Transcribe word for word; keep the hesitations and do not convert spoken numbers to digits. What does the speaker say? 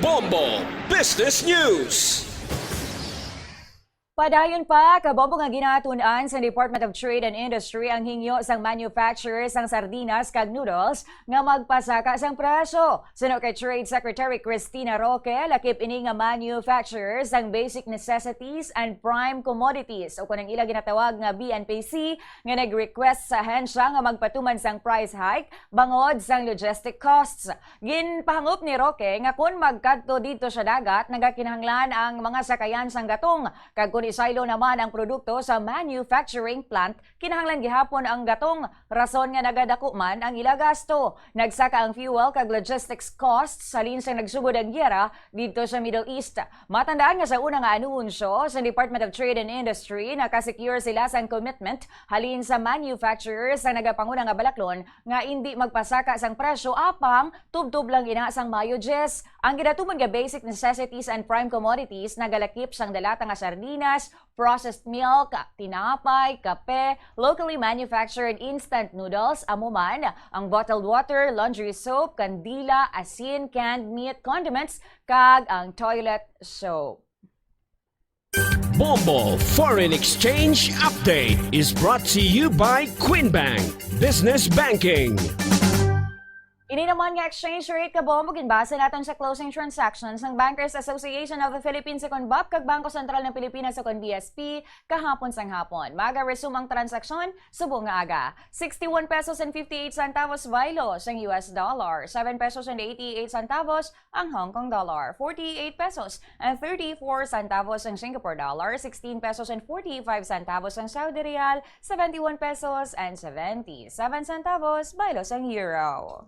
Bombo Business News. Padayon pa, kabombo nga ginatun-an sa Department of Trade and Industry ang hingyo sang manufacturer sang sardinas kag noodles nga magpasaka sang presyo. Suno kay Trade Secretary Cristina Roque, lakip ini nga manufacturer sang basic necessities and prime commodities, o kon ang ila ginatawag nga B N P C, nga nag-request sa ahensya nga magpatuman sang price hike bangod sang logistic costs. Ginpahangop ni Roque nga kon magkadto didto sa dagat, nagakinahanglan ang mga sakayan sang gatong, kag kon isaylo naman ang produkto sa manufacturing plant, kinahanglan gihapon ang gatong, rason nga nagadako man ang ila gasto. Nagsaka ang fuel kag logistics costs halin sa nagsugod ang giyera didto sa Middle East. Matandaan nga sa una nga anunsyo sa Department of Trade and Industry, nakasecure sila sang commitment halin sa manufacturers sa nagapanguna nga balaklon nga indi magpasaka sang presyo apang tubtob lang ina sang Mayo diyes. Ang ginatuman nga basic necessities and prime commodities nagalakip sang dalata nga sardinas, processed milk, tinapay, kape, locally manufactured instant noodles, amo man ang bottled water, laundry soap, kandila, asin, canned meat, condiments, kag ang toilet soap. Bombo Foreign Exchange Update is brought to you by Queen Bank Business Banking. Ini naman nga exchange rate, kabombo, ginbase naton sa closing transactions ng Bankers Association of the Philippines, ukon BAP, kag Bangko Sentral ng Pilipinas, ukon B S P, kahapon sang hapon. Maga-resume ang transaksyon, subong nga aga. Sixty-one pesos and fifty-eight centavos baylo sang U S dollar, seven pesos and eighty-eight centavos ang Hong Kong dollar, forty-eight pesos and thirty-four centavos ang Singapore dollar, sixteen pesos and forty-five centavos ang Saudi riyal, seventy-one pesos and seventy-seven centavos baylo sang euro.